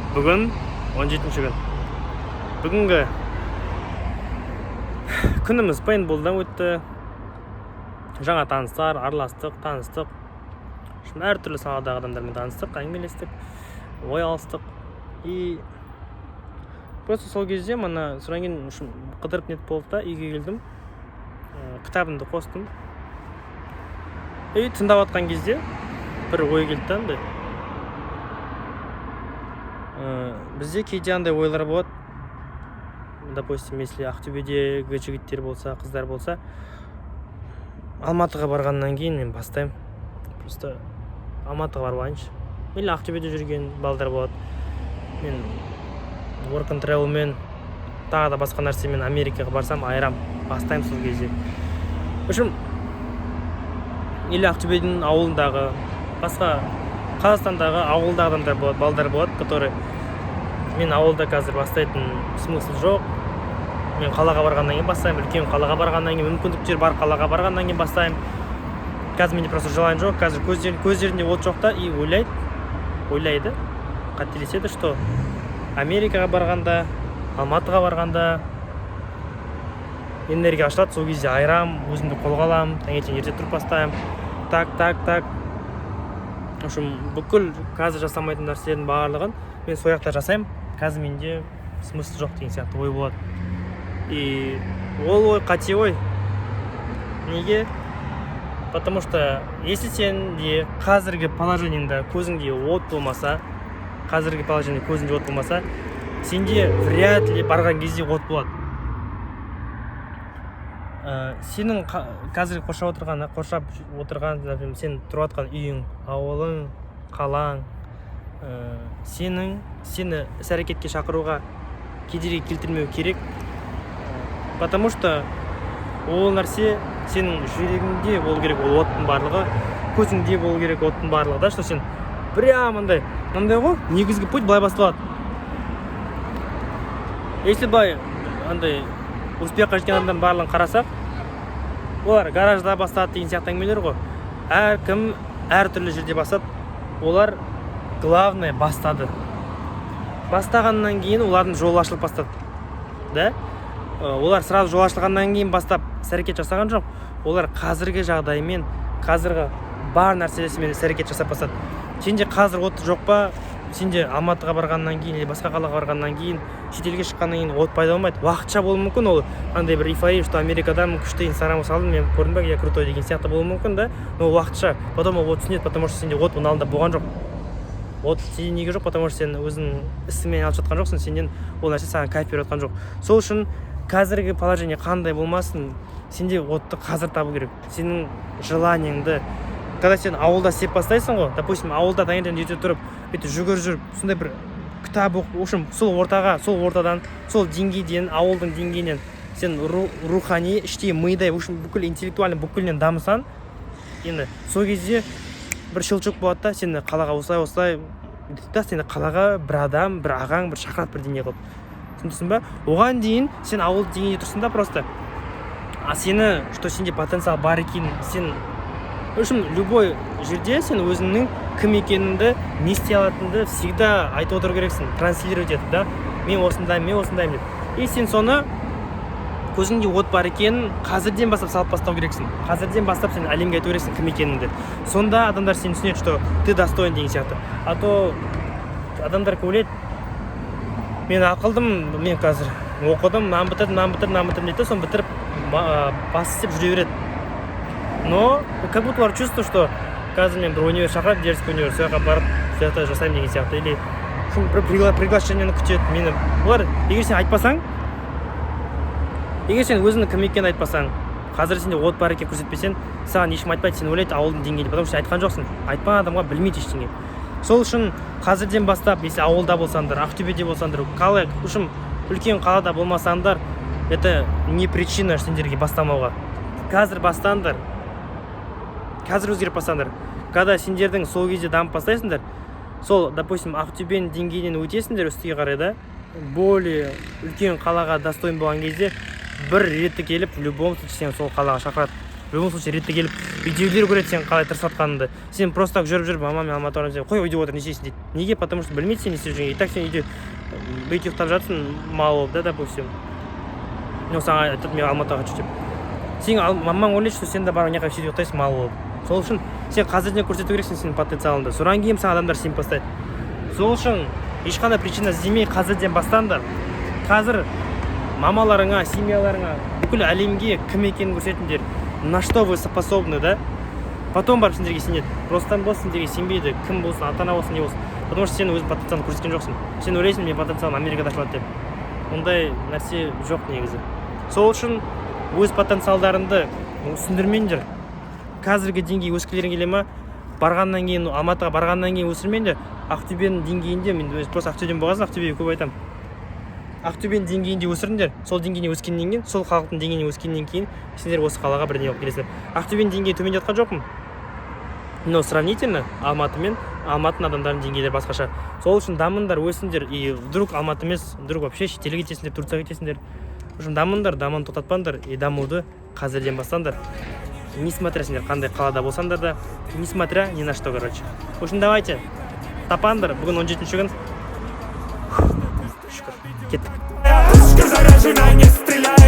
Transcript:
Бүгін 17 күн. Бүгінгі күніміз пейнтболдан өтті. Жаңа таныстар, араластық, таныстық. В общем, әртүрлі саладағы адамдармен таныстық, әңгімелестік, ой алыстық. И просто сол кезде мана содан кейін, в общем, қыдырып нетіп болды да, үйге келдім. Кітабымды қостым. И тыңдап жатқан кезде бір ой келді да андай. Бізде кейде андай ойлар болады. Допустим, если Ақтөбедегі жігіттер болса, қыздар болса, Алматыға барғаннан кейін мен бастаймын. Просто Алматыға барып алайыншы. Или Ақтөбеде жүрген балдар болады. Мен work and travel мен, тағы да басқа нәрсемен Америкаға барсам, айырам, бастаймын сол кезде. В общем, или Ақтөбенің ауылындағы, басқа Қазақстандағы ауылда адамдар болады, балдар болады, который мен ауылда қазір бастайтын смысл жоқ, мен қалаға барғаннан кейін бастаймын, үлкен қалаға барғаннан кейін, мүмкіндіктер бар қалаға барғаннан кейін бастаймын, қазір менде просто желание жоқ, қазір көздерінде от жоқ та. И ойлайды, ойлайды, қателеседі, что Америкаға барғанда, Алматыға барғанда энергия ашылады, сол кезде айырам, өзімді қолға аламын, таңертең ерте тұрып бастаймын, так, так, так. В общем, бүкіл қазір жасамайтын нәрселердің барлығын мен сол жақта жасаймын, қазір менде смысл жоқ деген сияқты ой болады. И ол ой қате ой. Неге? Потому что если сенде қазіргі положениеңда көзіңде от болмаса, қазіргі положение көзіңде от болмаса, сенде вряд ли барған кезде от болады. Сенің қазір қоршап отырған, например, сен тұрып жатқан үйің, ауылың, қалаң сені іс әрекетке шақыруға кедергі келтірмеу керек, потому что ол нәрсе сенің жүрегіңде болу керек, ол оттың барлығы көзіңде болу керек, оттың барлығы да, что сен прям андай мынандай ғой. Негізгі путь былай басталады. Если былай андай успехқа жеткен адамдардың барлығын қарасақ, олар гаражда бастады деген сияқты әңгімелер ғой. Әркім әртүрлі жерде бастады. Олар, главное, бастады. Бастағаннан кейін олардың жолы ашылып бастады да. Олар сразу жол ашылғаннан кейін бастап іс әрекет жасаған жоқ, олар қазіргі жағдаймен, қазіргі бар нәрсесімен іс әрекет жасап бастады. Сенде қазір от жоқ па? Сенде Алматыға барғаннан кейін или басқа қалаға барғаннан кейін, шетелге шыққаннан кейін от пайда болмайды. Уақытша болуы мүмкін, ол андай бір эйфория, что Америкадамын, күшті, Инстаграмға салдым, мен, көрдің ба, я крутой деген сияқты болуы мүмкін да, но уақытша. Потом ол от сөнеді, потому что сенде от оның алдында болған жоқ. От сенде неге жоқ? Потому что сен өзің ісіңмен айналысып жатқан жоқсың, сенен ол нәрсе саған кайф беріп жатқан жоқ. Сол үшін қазіргі положение қандай болмасын, сенде отты қазір табу керек, сенің желаниеңді. Когда сен ауылда істеп бастайсың ғой, допустим, ауылда таңертең ерте тұрып, бүйтіп жүгіріп жүріп, сондай бір кітап оқып, в общем, сол ортаға, сол ортадан, сол деңгейден, ауылдың деңгейінен сен рухани, іштей, мидай, в общем, бүкіл интеллектуально, бүкілінен дамысаң, енді сол кезде бір щелчок болады да, сені қалаға осылай, осылай дейді да, сені қалаға бір адам, бір ағаң бір шақырады, бірдеңе қылып, түсіндің ба? Оған дейін сен ауыл деңгейінде тұрсың да просто. А сені, что сенде потенциал бар екенін сен, в общем, любой жерде сен өзіңнің кім екеніңді, не істей алатыныңды всегда айтып отыру керексің, транслировать етіп да, мен осындаймын, мен осындаймын деп. И сен соны, көзіңде от бар екенін қазірден бастап салып бастау керексің. Қазірден бастап сен әлемге айту керексің кім екеніңді. Сонда адамдар сені түсінеді, что ты достоин деген сияқты. А то адамдар ойлайды: мен ақылдымын, мен қазір оқыдым, мынаны бітірдім, мынаны бітірдім, мынаны бітірдім дейді да, соны бітіріп, бас істеп жүре береді. Но как будто олар чувствуют, что қазір мен бір универ шақырады, дерзкий универ, сол жаққа барып, сол жақта жасаймын деген сияқты, или бір приглашениені күтеді мені олар. Егер сен айтпасаң, егер сен өзіңнің кім екенін айтпасаң, қазір сенде от бар екенін көрсетпесең, саған ешкім айтпайды. Сен ойлайды ауылдың деңгейінде, потому что сен айтқан жоқсың. Айтпаған адамға білмейді ештеңе. Сол үшін қазірден бастап, если ауылда болсаңдар, Ақтөбеде болсаңдар, қалай, в общем, үлкен қалада болмасаңдар, это не причина сендерге бастамауға. Қазір бастаңдар, қазір өзгеріп бастаңдар. Когда сендердің сол кезде дамып бастайсыңдар, сол, допустим, Ақтөбенің деңгейінен өтесіңдер үстіге қарай да, более үлкен қалаға достоин болған кезде, бір реті келіп, в любом случае сені сол қалаға шақырады. В любом случае ретті келіп, үйдегілер көреді сен қалай тырысып жатқаныңды. Сен просто так жүріп жүріп, «Мама, мен Алматыға барамын» десең, «Қой, үйде отыр, не істейсің?» – дейді. Неге? Потому что білмейді сен не істеп жүргеніңді. И так сен үйде бүйтіп ұйықтап жатсың мал болып да, допустим, но саған айтады: «Мен Алматыға хочу», – деп. Сен мамаң ойлайды, что сен де барып мына жаққа сөйтіп ұйықтайсың мал болып. Сол үшін сен қазірден көрсету керексің сенің потенциалыңды, содан кейін саған адамдар сеніп бастайды. Сол үшін ешқандай причина іздемей, қазірден бастаңдар. Қазір мамаларыңа, семьяларыңа, бүкіл әлемге кім екенін көрсетіңдер, на что вы способны, да. Потом барып сендерге сенеді. Просто бос сендерге сенбейді, кім болсын, ата ана болсын, не болсын, потому что сен өз потенциалыңды көрсеткен жоқсың. Сен ойлайсың, менің потенциалым Америкада ашылады деп. Ондай нәрсе жоқ негізі. Сол үшін өз потенциалдарыңды түсіндірмеңдер. Қазіргі деңгей өскілерің келе ма, барғаннан кейін, Алматыға барғаннан кейін өсірмеңдер. Ақтөбенің деңгейінде, мен өзім просто Ақтөбеден болған соң, Ақтөбеге көп айтамын, Ақтөбенің деңгейінде өсіріңдер. Сол деңгейіне өскеннен кейін, сол халықтың деңгейіне өскеннен кейін сендер осы қалаға бірдеңе болып келесіңдер. Ақтөбенің деңгейі төмендеп жатқан жоқпын, но сравнительно Алматы мен Алматының адамдарының деңгейлері басқаша. Сол үшін дамыңдар, өсіңдер. И вдруг Алматы емес, вдруг вообще шетелге кетесіңдер, Турцияға кетесіңдер. В общем, дамыңдар, дамуын тоқтатпаңдар и дамуды қазірден бастаңдар, несмотря сендер қандай қалада болсаңдар да, несмотря ни на что, короче. В общем, давайте, тапаңдар. Бүгін 17 күн, шүкір, кеттік. Пушка заряжена, не стреляй.